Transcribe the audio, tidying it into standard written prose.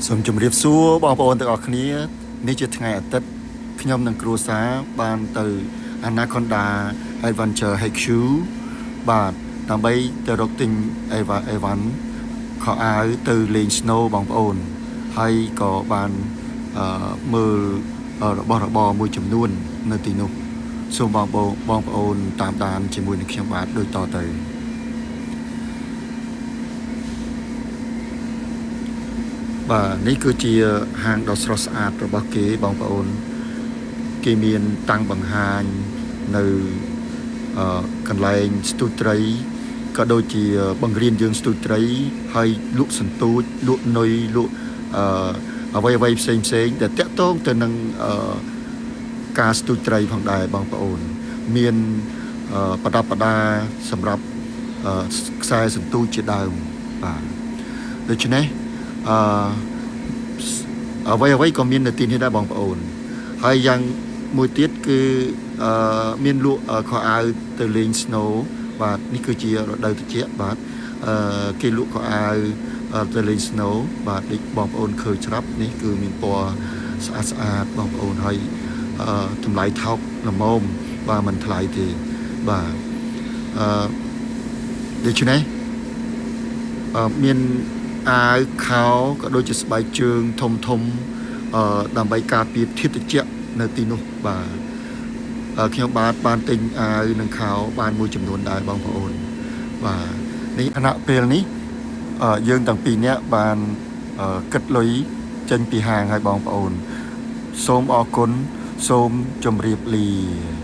សូមជម្រាបសួរបងប្អូនទាំងអស់គ្នានេះជាថ្ងៃអាទិត្យខ្ញុំនិងគ្រួសារបានទៅ Anaconda Adventure HQ បាទដើម្បីទៅរកទិញអីវ៉ាអីវ៉ាន់ខោអាវទៅលេង snow បងប្អូនហើយក៏បានអឺមើលរបស់របរមួយចំនួននៅទីនោះសូមបងប្អូនបងប្អូនតាមដានជាមួយនឹងខ្ញុំបាទដូចតទៅ បាទនេះគឺជាហាងដ៏ស្រស់ស្អាតរបស់គេបងប្អូន គេមានតាំងបង្ហាញនៅអឺកន្លែងស្ទូចត្រីក៏ដូចជាបង្រៀនយើងស្ទូចត្រីហើយលក់សន្ទូចលក់នុយលក់អឺអ្វីអ្វីផ្សេងផ្សេងដែលតាក់ទងទៅនឹងអឺការស្ទូចត្រីផងដែរបងប្អូន មានអឺប្រដាប់ប្រដាសម្រាប់អឺខ្សែសន្ទូចជាដើមបាទដូច្នេះអឺ អ្វីអ្វីក៏មាននៅទីនេះដែរបងប្អូន ហើយយ៉ាងមួយទៀតគឺអឺមានលក់ខោអាវទៅលេង snow បាទនេះគឺជារដូវត្រជាក់បាទអឺគេលក់ខោអាវទៅលេង snow បាទដូចបងប្អូនឃើញស្រាប់នេះគឺមានពណ៌ស្អាតស្អាតបងប្អូនហើយអឺតម្លៃថោកល្មមបាទមិនថ្លៃទេបាទអឺដូច្នេះអឺមានអាវខោក៏ដូចជាស្បែកជើងធំធំអឺដើម្បីការពារធាតុត្រជាក់នៅទីនោះបាទអឺខ្ញុំបាទបានទិញអាវនិងខោបានមួយចំនួនដែរបងប្អូនបាទនេះខណៈពេលនេះអឺយើងទាំងពីរនាក់បានអឺគិតលុយចេញពីហាងឲ្យបងប្អូន សូមអរគុណសូមជម្រាបលា។